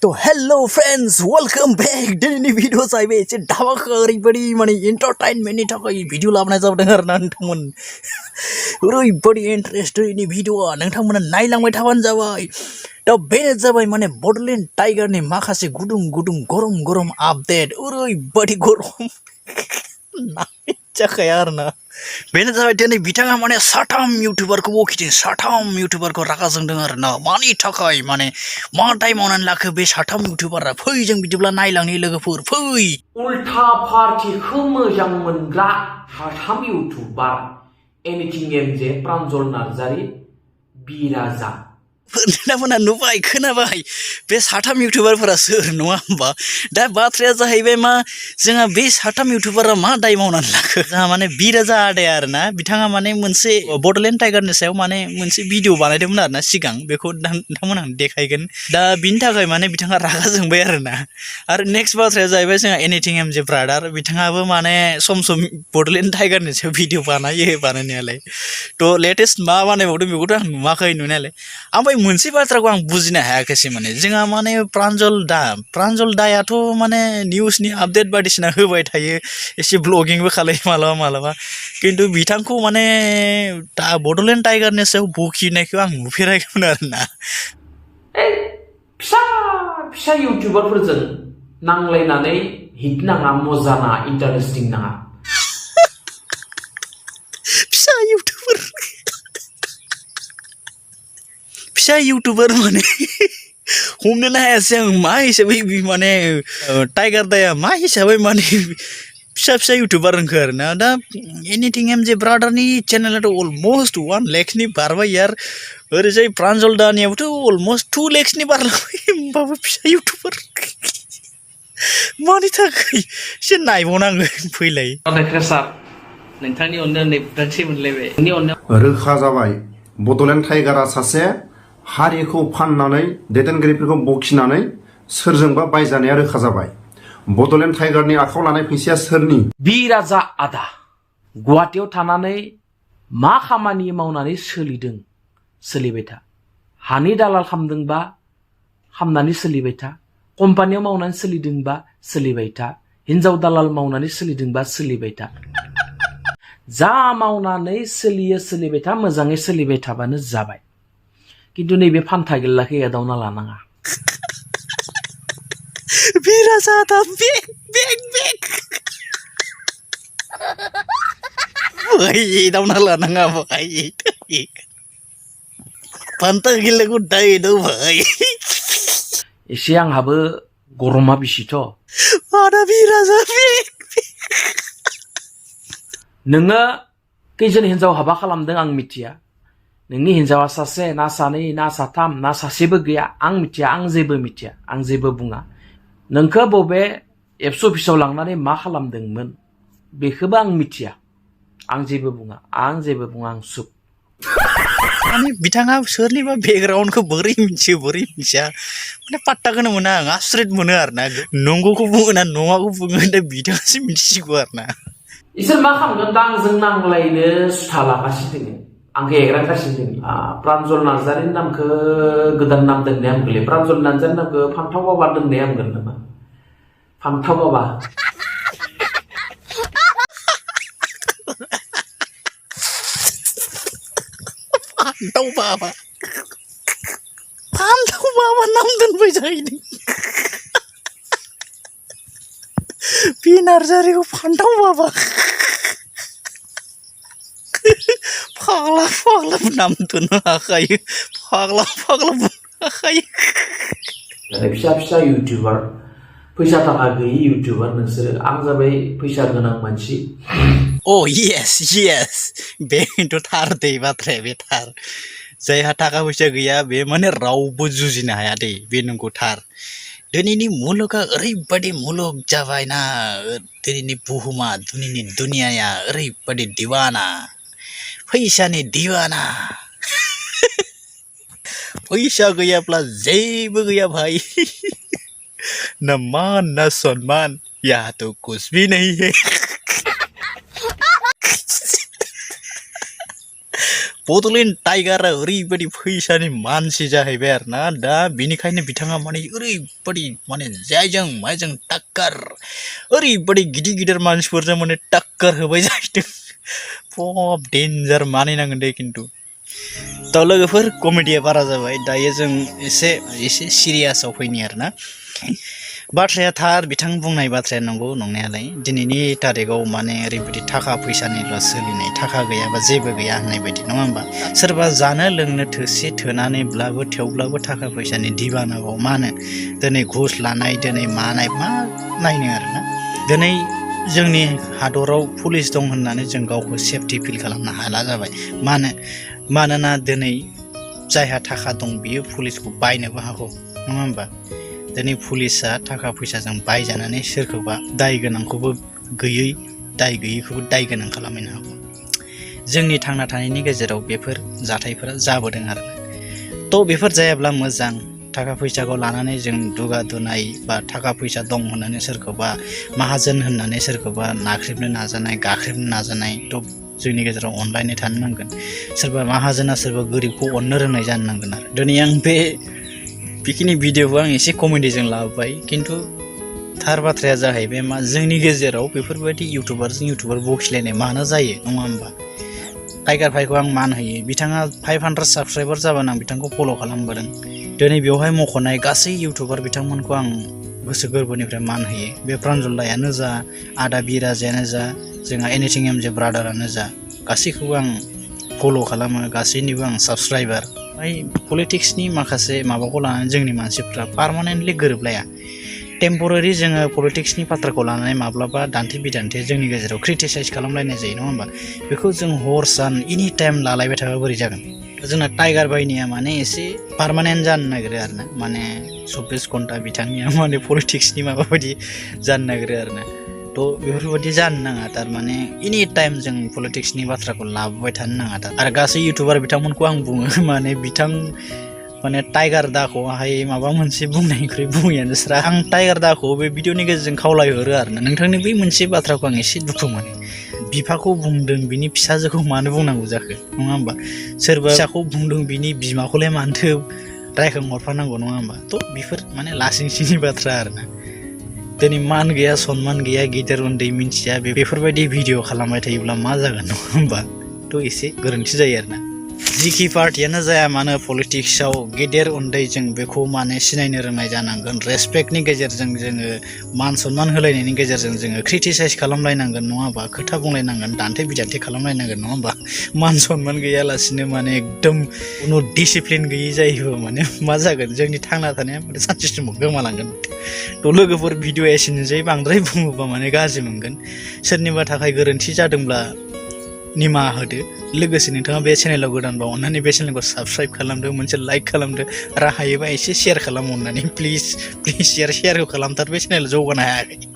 तो hello friends welcome back दिनैनि video जाहैबाय एसे धामाका ओरैबायदि माने एन्टारटेनमेन्टनि थाखाय भिडिअ लाबोनाय जादों आरोना नोंथांमोन ओरैबायदि इन्टारेस्टिंनि भिडिअआ नोंथांमोना नायलांबाय थाबानो जाबाय दा बेनो जाबाय माने बडलेण्ड टाइगारनि माखासे गुदुं गुदुं गरम गरम आपडेट ओरैबायदि गरम नाय जाखाया आरोना बेनो जाबाय दिनै बिथाङा माने साथाम इउटुबारखौ बखिदों साथाम इउटुबारखौ रागा जोंदों आरोना मानि थाखाय माने मा टाइम मावनानै लाखो बे साथाम इउटुबारा फै जों बिदिब्ला नायलांनि लोगोफोर फै उल्था पार्टीखौ मोजां मोनग्रा साथाम youtuber anything MJ Pranjal Narzary बिराजा नोंथांमोना नुबाय खोनाबाय बे साथाम इउटुबारफोरा सोर नङा होमबा दा बाथ्राया जाहैबाय मा जोंहा बे साथाम इउटुबारा मा दाय मावनानै लाखो जोंहा माने बिराजा आदाया आरोना बिथाङा माने मोनसे बडलेण्ड टाइगारनि सायाव माने मोनसे भिडिअ बानायदोंमोन आरोना सिगां बेखौ नोंथांमोना देखायगोन दा बिनि थाखाय माने बिथाङा रागा जोंबाय आरोना आरो नेक्स्ट बाथ्राया जाहैबाय जोंहा एनिथिं एमजे ब्रादार बिथाङाबो माने सम सम बडलेण्ड टाइगारनि सायाव भिडिअ बानायो बानायनायालाय थ' लेटेस्ट मा बानायबावदों बेखौथ' आं नुवाखै नुनायालाय ओमफ्राय मोनसे बाथ्राखौ आं बुजिनो हायाखैसै माने जोंहा माने प्रान्जल दायाथ' माने निउसनि आपडेट बायदिसिना होबाय थायो एसे ब्लगिंबो खालायो मालाबा मालाबा खिन्थु बिथांखौ माने दा बडलेण्ड टाइगारनि सायाव बखिनायखौ आं नुफेराखैमोन आरोना फिसा फिसा इउटुबारफोरजों नांलायनानै हिट नाङा मजा नाङा इन्टारेस्टिं नाङा फिसा इउटुबार माने हमनोनो हायासै आं मा हिसाबै माने टाइगार दाया मा हिसाबै माने फिसा फिसा इउटुबार होनखो आरोना दा एनिथिं एमजे ब्रादारनि चेनेलाथ' अलमस्ट 1 लाखनि बारबाय यार ओरैजाय प्रान्जल दानियाबोथ' अलमस्ट 2 लाखनि बारलांबाय होमबाबो फिसा इउटुबार मानि थाखाय एसे नायबावनांगोन फैलाय नोंथांनि अननायाव नै बुदांसै मोनलायबाय नोंनि अननायाव रोखा जाबाय बडलेण्ड टाइगारा सासे हारिखौ फाननानै दैदेनगिरिफोरखौ बखिनानै सोरजोंबा बायजानाया रोखा जाबाय बडलेण्ड टाइगारनि आखायाव लानाय फैसाया सोरनि बिराजा आदा गुवाहाटीयाव थानानै मा खामानि मावनानै सोलिबाय था हानि दालाल खालामदोंबा खालामनानै सोलिबाय था कम्पानियाव मावनानै सोलिदोंबा सोलिबाय था हिनजाव दालाल मावनानै सोलिदोंबा सोलिबाय था जा मावनानै सोलिबाय था मोजाङै सोलिबाय थाबानो जाबाय किन्तु नैबे फान्था गिल्लाखौ एदावना लानाङा बिराजा दा बेग भाई एदावना लानाङा भाई फान्था गिल्लाखौ दा एदाव भाई एसे आंहाबो गरमा बिसिथ' आदा बिराजा बेग नोङो खैजोन हिनजाव हाबा खालामदों आं मिथिया नोंनि हिनजावा सासे ना सानै ना साथाम ना सासेबो गैया आं मिथिया आं जेबो मिथिया आं जेबो बुङा नोंखौ बबे एबसु अफिसाव लांनानै मा खालामदोंमोन बेखौबो आं मिथिया आं जेबो बुङा आं सुख माने बिथाङा सोरनिबा बेकग्राउन्डखौ बोरै मिथिया माने पात्ताखौनो मोना आं आसरित मोनो आरोना नंगौखौ बुङो ना नङाखौ बुङो दा बिथाङासो मिथिसिगौ आरोना इसोर मा खालामगोन दा आंजों नांलायनो सुथा लागासिनो दोङो आंखौ एग्रांगासिनो दोङो प्रान्जल नार्जारिनि नामखौ गोदान नाम दोननाया हामगोनलै प्रान्जल नार्जारिनि नामखौ फान्थाव बाबा दोननाया हामगोन नामा फान्थाव बाबा फान्थाव बाबा नाम दोनबाय जाहैदों बे नार्जारिखौ फान्थाव बाबा फाग्ला नाम दोननो हाखायो फाग्ला बुंनो हाखायो फिसा फिसा इउटुबार फैसा थाखा गैयि इउटुबार नोंसोरो आं जाबाय फैसा गोनां मानसि अ येस बेनोथ' थार दै बाथ्राया बे थार जायहा थाखा फैसा गैया बे माने रावबो जुजिनो हाया दै बे नंगौ थार दिनैनि मुलुगा ओरैबायदि मुलुग जाबायना दिनैनि बुहुमा दिनैनि दुनियाया ओरैबायदि दिवाना फैसानि दिवाना पैसा गैयाब्ला जेबो गैया भाई न मान न सम्मान यहाँ तो कुछ भी नहीं है बड'लेण्ड टाइगारा ओरैबायदि फैसानि मानसि जाहैबाय आरो ना दा बेनिखायनो बिथाङा माने ओरैबायदि माने जायजों मायजों टाक्कार ओरैबायदि गिदिर गिदिर मानसिफोरजों माने टाक्कार होबाय जाहैदों बब डेन्जार मानिनांगोन दे खिन्थु थ' लोगोफोर कमेडिया बारा जाबाय दायो जों एसे सिरियासआव फैनि आरो ना बाथ्राया थार बिथां बुंनाय बाथ्राया नंगौ नंनायालाय दिनैनि तारिखाव माने ओरैबायदि थाखा फैसानिल' सोलिनाय थाखा गैयाबा जेबो गैया होननाय बायदि नङा होमबा सोरबा जानो लोंनो थोसे थोनानैब्लाबो थेवब्लाबो थाखा फैसानि दिबानाबाव मानो दिनै घुस लानाय दिनै मानाय मा नायनो आरोना दिनै जोंनि हादराव पुलिस दं होननानै जों गावखौ सेफटि फिल खालामनो हाला जाबाय मानोना दिनै जायहा थाखा दं बियो पुलिसखौ बायनोबो हागौ नङा होमबा दिनै पुलिसा थाखा फैसाजों बायजानानै सोरखौबा दाय गोनांखौबो गैयै दाय गैयैखौबो दाय गोनां खालामनो हागौ जोंनि थांना थानायनि गेजेराव बेफोर जाथायफोरा जाबोदों आरो थ' बेफोर जायाब्ला मोजां थाखा फैसाखौ लानानै जों दुगा दुनाय बा थाखा फैसा दं होननानै सोरखौबा माहाजोन होननानै सोरखौबा नाख्रेबनो नाजानाय गाख्रेबनो नाजानाय थ' जोंनि गेजेराव अनलायनाय थानो नांगोन सोरबा माहाजोना सोरबा गोरिबखौ अननो रोंनाय जानो नांगोन आरो दिनै आं बेखिनि भिडिअखौ आं एसे कमेडिजों लाबोबाय खिन्थु थार बाथ्राया जाहैबाय मा जोंनि गेजेराव बेफोरबायदि इउटुबार बखिलायनाय मानो जायो नङा होमबा टाइगार भाइखौ आं मान होयो बिथाङा 500 साबस्क्राइबार जाबानो आं बिथांखौ फल' खालामबोदों दिनै बेवहाय मख'नाय गासै इउटुबार बिथांमोनखौ आं गोसो गोरबोनिफ्राय मान होयो बे प्रान्जल दायानो जा आदा बिराजायानो जा जोंहा एनिथिं एमजे ब्रादारानो जा गासैखौबो आं फल' खालामो गासैनिबो आं साबस्क्राइबार पलिटिक्सनि माखासे माबाखौ लानानै जोंनि मानसिफ्रा पार्मानेन्टलि गोरोबलाया टेम्परारि जोङो पलिटिक्सनि बाथ्राखौ लानानै माब्लाबा दान्थे बिदान्थे जोंनि गेजेराव क्रिटिसाइज खालामलायनाय जायो नङा होमबा बेखौ जों हर सान एनि टाइम लालायबाय थाबा बोरै जागोन जोंना टाइगार भाइनिया माने एसे पार्मानेन्ट जानो नागिरो आरो ना माने 24 घन्टा बिथांनिया माने पलिटिक्सनि माबा बायदि जानो नागिरो आरो ना थ' बेफोरबायदि जानो नाङा थारमाने एनि टाइम जों पलिटिक्सनि बाथ्राखौ लाबोबाय थानो नाङा आरो गासै इउटुबार बिथांमोनखौ आं बुङो माने टाइगार दाखौहाय माबा मोनसे बुंनायनिख्रुइ बुङैयानो स्रा आं टाइगार दाखौ बे भिडिअनि गेजेरजों खावलायहरो आरो ना नोंथांनि बै मोनसे बाथ्राखौ आं एसे दुखु मोनो बिफाखौ बुंदों बिनि फिसाजोखौ मानो बुंनांगौ जाखो नङा होमबा सोरबा फिसाखौ बुंदों बिनि बिमाखौलाय मानोथो रायखांहरफानांगौ नङा होमबा थ' बेफोर माने लासिंसिनि बाथ्रा आरो ना दिनै मान गैया सनमान गैया गिदिर उन्दै मिन्थिया बेफोरबायदि भिडिअ खालामबाय थायोब्ला मा जागोन नङा होमबा थ' एसे गोरोन्थि जायो आरो ना जिखि पार्टियानो जाया मानो पलिटिक्सआव गेदेर उन्दै जों बेखौ माने सिनायनो रोंनाय जानांगोन रेसपेक्टनि गेजेरजों जोङो मान सनमान होलायनायनि गेजेरजों जोङो क्रिटिसाइज खालामलायनांगोन नङा होमबा खोथा बुंलायनांगोन दान्थे बिदान्थे खालामलायनांगोन नङा होमबा मान सनमान गैयालासिनो माने एकदम कुनु डिसिप्लिन गैयि जायोबा माने मा जागोन जोंनि थांना थानाया माने सानसे समाव गोमालांगोन थ' लोगोफोर भिडिअ एसेनोसै बांद्राय बुङोबा माने गाज्रि मोनगोन सोरनिबा थाखाय गोरोन्थि जादोंब्ला निमाहा होदो लोगोसे नोंथाङा बे चेनेलाव गोदानबा अननानै बे चेनेलखौ साबस्क्राइब खालामदो मोनसे लाइक खालामदो आरो हायोबा एसे शेयार खालाम अननानै प्लिज शेयारखौ खालामथार बे चेनेल जौगानो हायाखै